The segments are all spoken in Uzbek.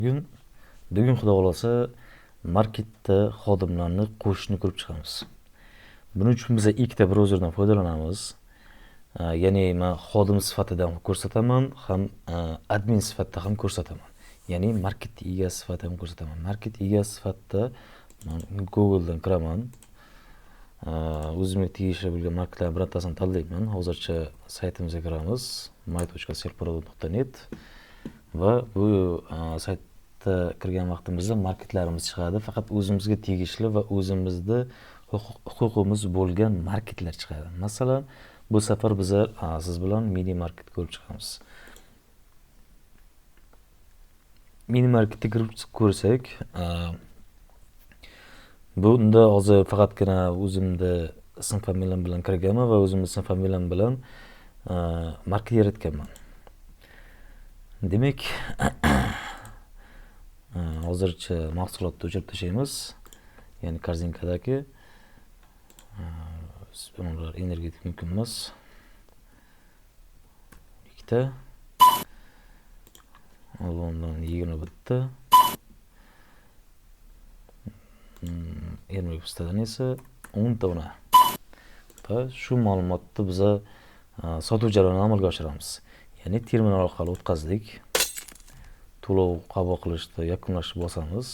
Bugun xudo xohlasa marketda xodimlarni qo'shishni ko'rib chiqamiz. Buning uchun biz ikkita brauzerdan foydalanamiz. Ya'ni men xodim sifatida ham ko'rsataman, ham admin sifatida ham ko'rsataman. Ya'ni market egasi sifatida ham ko'rsataman. Market egasi sifatida men Google'dan kiraman. O'zimga tegishli bo'lgan marketlarning birortasini tanlayman. Hozircha saytimizga kiramiz. my.selfproduct.net va bu saytda kirgan vaqtimizda marketlarimiz chiqadi. Faqat o'zimizga tegishli va o'zimizni huquqimiz bo'lgan marketlar chiqadi. Masalan, bu safar biz siz bilan mini market ko'rib chiqamiz. Mini marketga kirib ko'rsak, bunda hozir faqatgina o'zimni ism familiyam bilan kirganman va o'zimni ism familiyam bilan market yaratganman. Demak, hozircha mahsulotni o'chirib tashlaymiz. Ya'ni korzinkadagi ular energetik mumkin emas. Ikkita. Ondan 21 ta. Ermak ustadan esa 10 ta ona. Va shu ma'lumotni biza sotuv jarayonini amalga oshiramiz. Ya'ni terminal orqali o'tkazdik. To'lov qabul qilishni yakunlashni bosamiz.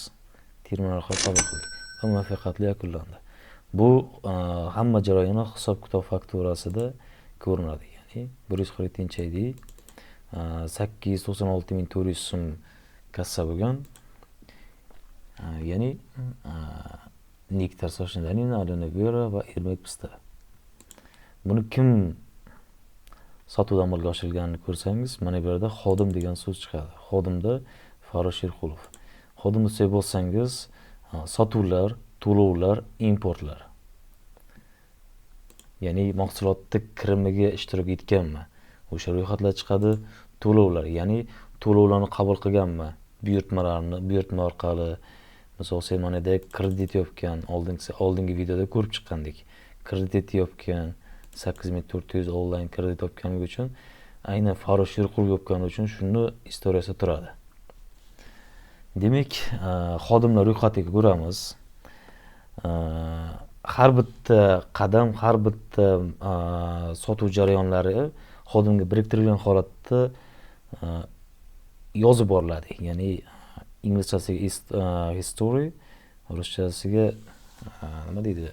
Terminal orqali qabul qildik va muvaffaqiyatli yakunlandi. Bu hamma jarayoni hisob-kitob fakturasida ko'rinadi. Ya'ni 147 ID 896 400 so'm kassa bo'lgan. Ya'ni nektar soshndanina, Alena Vera va ermak pista. Buni kim sotuvda amalga oshirilganini ko'rsangiz, mana bu yerda xodim degan so'z chiqadi. Xodimda Farruh Sherqulov. Xodim ustiga bossangiz, sotuvlar, to'lovlar, importlar. Ya'ni mahsulotni kirimiga ishtirok etganmi? O'sha ro'yxatlar chiqadi. To'lovlar, ya'ni to'lovlarni qabul qilganmi? Buyurtmalarni, buyurtma orqali, misol Semanada kredit yopgan, oldingi videoda ko'rib chiqqandik. Kredit yopgan 8400 onlayn kredit yopganligi uchun, aynan Farruh Sherqulov yopgani uchun shuni istoriyasi turadi. Demak, xodimlar ro'yxatiga ko'ramiz. Har bitta qadam, har bitta sotuv jarayonlari xodimga biriktirilgan holatda yozib boriladi. Ya'ni inglizchasiga history, ruschasiga nima deydi?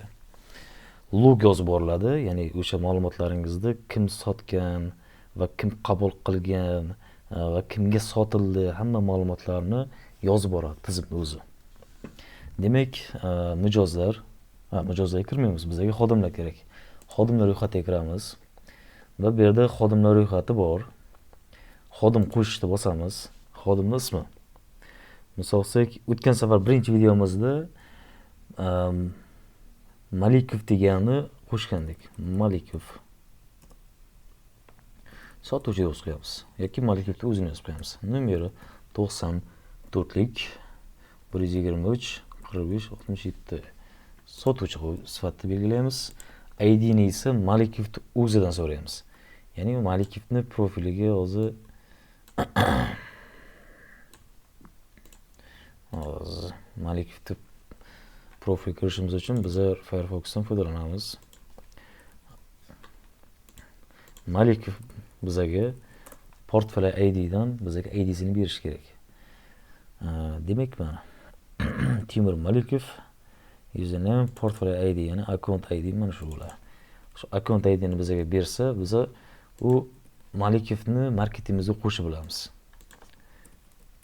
Log yozib boriladi. Ya'ni o'sha ma'lumotlaringizni kim sotgan va kim qabul qilgan va kimga sotildi, hamma ma'lumotlarni yozib boradi tizim o'zi. Demak, mijozlar, mijozlarga kirmaymiz, bizga xodimlar kerak. Xodimlar ro'yxatiga kiramiz va bu yerda xodimlar ro'yxati bor. Xodim qo'shishni bosamiz. Xodimning ismi. Misol olsak, o'tgan safar birinchi videomizda Malikov deganni qo'shgandik. Malikov. Sotuvchi yozib qo'yamiz yoki Malikovni o'zini yozib qo'yamiz. Nomeri 94lik 123 45 67. Sotuvchi sifatida belgilaymiz. I D ni esa Malikovni o'zidan so'raymiz. Ya'ni Malikovni profiliga hozir Malikovni profil kirishimiz uchun biz Firefoxdan foydalanamiz. Malikov bizaga portfel I D dan bizaga I D sini berish kerak. Demak, mana Timur Malikov username portfel ID, ya'ni account ID mana shu bo'ladi. Shu account I D ni bizaga bersa, biz u Malikovni marketimizga qo'shib bilamiz.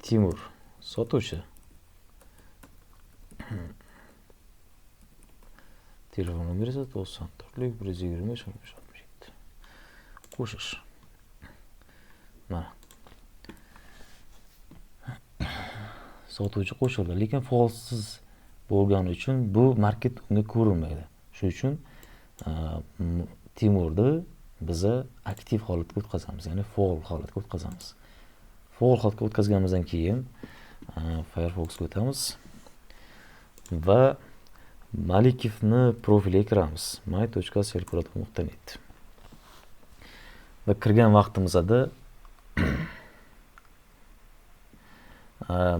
Timur sotuvchi. Telefon nomeri esa 94lik 125 67. Qo'shish. Mana. Sotuvchi qo'shildi, lekin faolsiz bo'lgani uchun bu market unga ko'rinmaydi. Shuning uchun Timurni biza aktiv holatga o'tkazamiz, ya'ni faol holatga o'tkazamiz. Faol holatga o'tkazganimizdan keyin Firefoxga o'tamiz va Malikovni profiliga kiramiz. my.selfproduct.net. Va kirgan vaqtimizda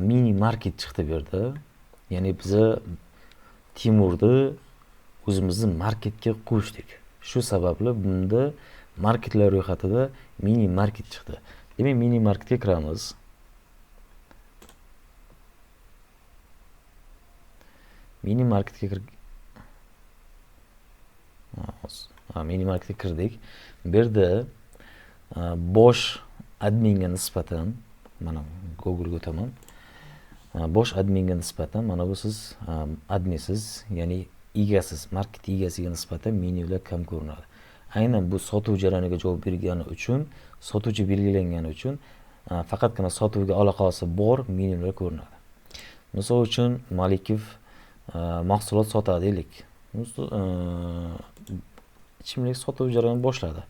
Mini market chiqdi bu yerda. Ya'ni biza Timurni o'zimizni marketga qo'shdik. Shu sababli bunda marketlar ro'yxatida mini market chiqdi. Demak, mini marketga kiramiz. Mini marketga mini marketga kirdik. Bu yerda bosh adminga nisbatan mana Google'ga o'taman. Bosh adminga nisbatan mana bu siz adminsiz, ya'ni egasiz, market egasiga nisbatan menyular kam ko'rinadi. Aynan bu sotuv jarayoniga javob bergani uchun, sotuvchi belgilangani uchun faqatgina sotuvga aloqasi bor menyular ko'rinadi. Misol uchun Malikov mahsulot sotadi deylik. Ichimlik sotuv jarayoni boshladi.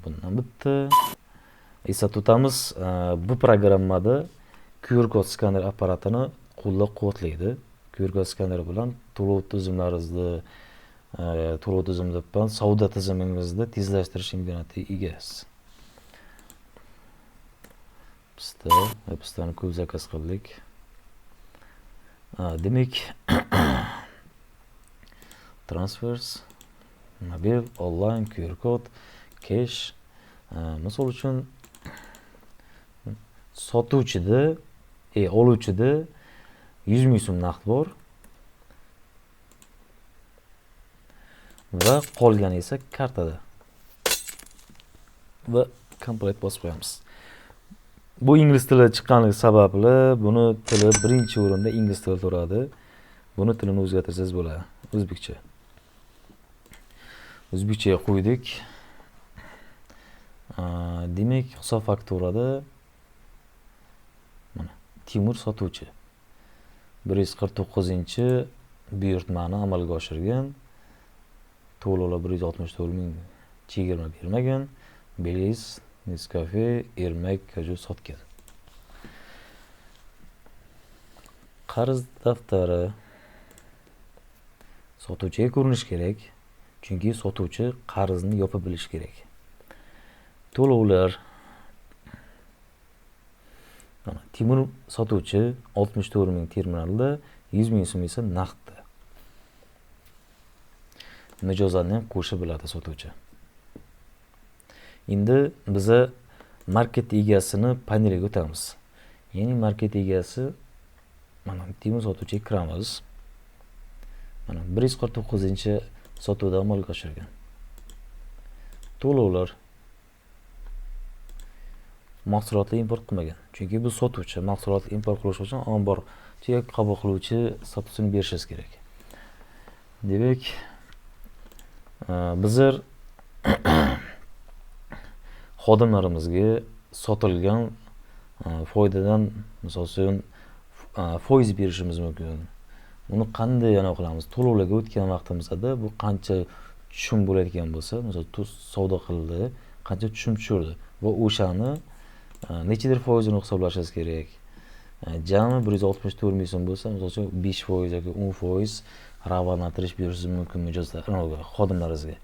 Bundan bitta eslatib o'tamiz, bu programmada QR kod skaner apparatini qo'llab-quvvatlaydi. QR kod skaneri bilan to'lov tizimlaringizni, to'lov tizimi deb savdo tizimingizni tezlashtirish imkoniyatiga egasiz. Pista, pistani ko'p zakaz qildik. Demak, transfers, mobil, onlayn, QR kod, cash. Misol uchun sotuvchida, oluvchida 100 ming so'm naqd bor va qolgani esa kartada. Va complete bosib qo'yamiz. Bu ingliz tili chiqqanligi sababli buni tili birinchi o'rinda ingliz tili turadi. Buni tilini o'zgartirsangiz bo'ladi. O'zbekcha. O'zbekchaga qo'ydik. Demak, hisob fakturada mana Timur sotuvchi 149 buyurtmani amalga oshirgan. To'lovlar 164 ming chegirma bermagan. Beliz, Nescafe, ermak kaju sotgan. Qarz daftari sotuvchiga ko'rinishi kerak, chunki sotuvchi qarzni yopa bilishi kerak. To'lovlar mana Timur sotuvchi 64 ming terminalda, 100 ming so'm esa naqdda. Mijozlarni ham qo'shib biladi sotuvchi. Endi biza market egasini paneliga o'tamiz. Ya'ni market egasi mana Timur sotuvchiga kiramiz. Mana 149 sotuvda amalga oshirgan. To'lovlar mahsulotni import qilmagan. Chunki bu sotuvchi mahsulotni import qilish uchun omborchi yoki qabul qiluvchi statusini berishingiz kerak. Demak, bizlar xodimlarimizga sotilgan foydadan, misol uchun, foiz berishimiz mumkin. Uni qanday ana qilamiz? To'lovlarga o'tgan vaqtimizda bu qancha tushum bo'layotgan bo'lsa, misol savdo qildi, qancha tushum tushirdi va o'shani nechadir foizini hisoblashingiz kerak. Jami 164 ming so'm bo'lsa, misol uchun 5% yoki 10% rag'batlantirish berishingiz mumkin mijozlar, xodimlaringizga.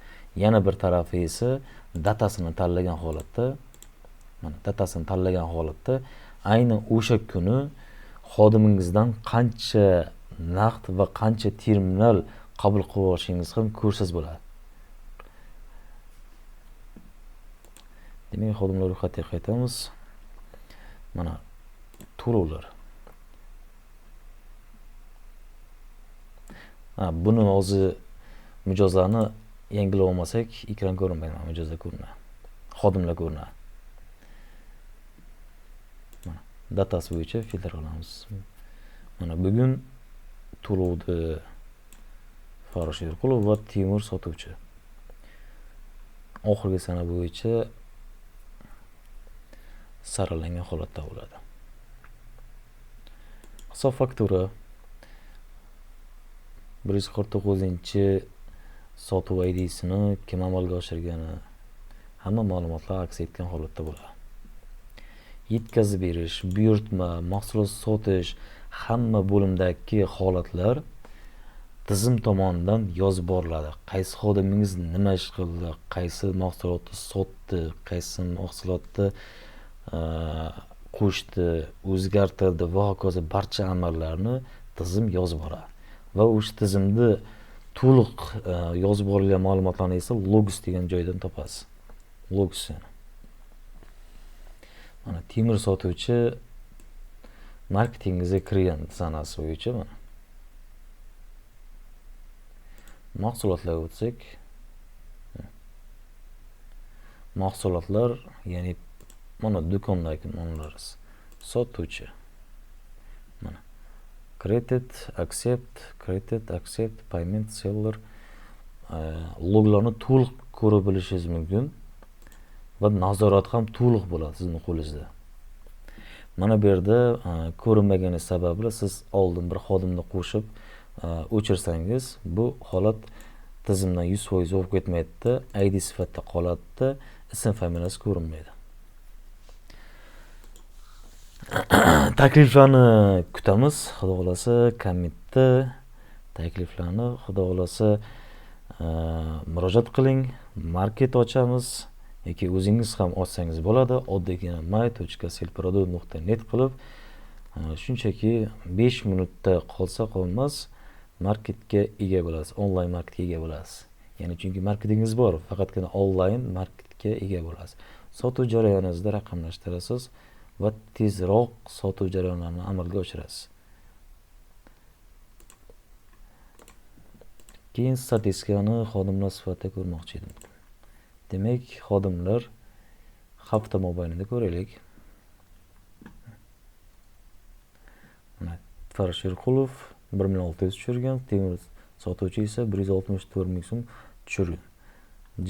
Yana bir tarafi esa datasini tanlagan holatda, mana datasini tanlagan holatda aynan o'sha kuni xodimingizdan qancha naqd va qancha terminal qabul qilib olishingizni ham ko'rsangiz bo'ladi. Demak, xodimlar ro'yxatiga qaytamiz. Mana to'lovlar. Buni hozir mijozlarni yangilab olmasak, ekran ko'rinmaydi, mana mijozlar ko'rinadi. Xodimlar ko'rinadi. Mana datasi bo'yicha filtr qilamiz. Mana bugun to'lovni Farruh Sherqulov va Timur sotuvchi. Oxirgi sana bo'yicha saralangan holatda bo'ladi. Hisob faktura 149 sotuv IDsini kim amalga oshirgani, hamma ma'lumotlar aks etgan holatda bo'ladi. Yetkazib berish, buyurtma, mahsulot sotish, hamma bo'limdagi holatlar tizim tomonidan yozib boriladi. Qaysi xodimingiz nima ish qildi, qaysi mahsulotni sotdi, qaysi mahsulotni qo'shdi, o'zgartirdi va hokazo barcha amallarni tizim yozib boradi. Va o'sha tizimda to'liq yozib borilgan ma'lumotlarni esa logs degan joydan topasiz. Logs yani. Mana temir sotuvchi marketingingizga kirgan sanasi bo'yicha mana mahsulotlarga o'tsak, mahsulotlar, ya'ni mana do'kondagi nonlar sotuvchi. Mana created, accept, created, accept, payment, seller loglarni to'liq ko'ra bilishingiz mumkin va nazorat ham to'liq bo'ladi sizning qo'lingizda. Mana bu yerda ko'rinmagani sababli siz oldin bir xodimni qo'shib o'chirsangiz, bu holat tizimdan 100% yo'q ketmaydi, ID sifatida qoladi, ism familiyasi ko'rinmaydi. Takliflarni kutamiz, xudo xolasa kommentda takliflarni xudo xolasa murojaat qiling, market ochamiz yoki o'zingiz ham ochsangiz bo'ladi. Oddiygina my.selprodukt.net qilib shunchaki 5 minutda qolsa qolmas marketga ega bo'lasiz, onlayn marketga ega bo'lasiz. Ya'ni chunki marketingiz bor, faqatgina onlayn marketga ega bo'lasiz. Sotuv jarayoningizda raqamlashtirasiz va tezroq sotuv jarayonlarini amalga oshirasiz. Keyin statistikani xodimlar sifatida ko'rmoqchi edim. Demak, xodimlar hafta mobaynida ko'raylik. Mana Farruh Sherqulov 1 million 600 tushirgan, temir sotuvchi esa 164 ming so'm tushirgan.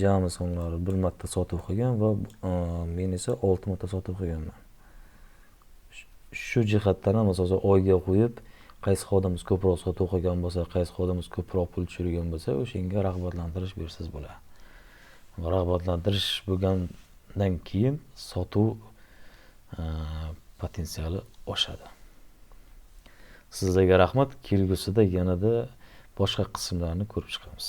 Jami sonlari bir marta sotuv qilgan va men esa 6 marta sotuv qilganman. Shu jihatdan ham asosan oyga qo'yib, qaysi xodimiz ko'proq sotuv qilgan bo'lsa, qaysi xodimiz ko'proq pul tushirgan bo'lsa, o'shanga rag'batlantirish bersangiz bo'ladi. Rag'batlantirish bo'lgandan keyin sotuv potensiali oshadi. Sizlarga rahmat. Kelgusida yanada boshqa qismlarni ko'rib chiqamiz.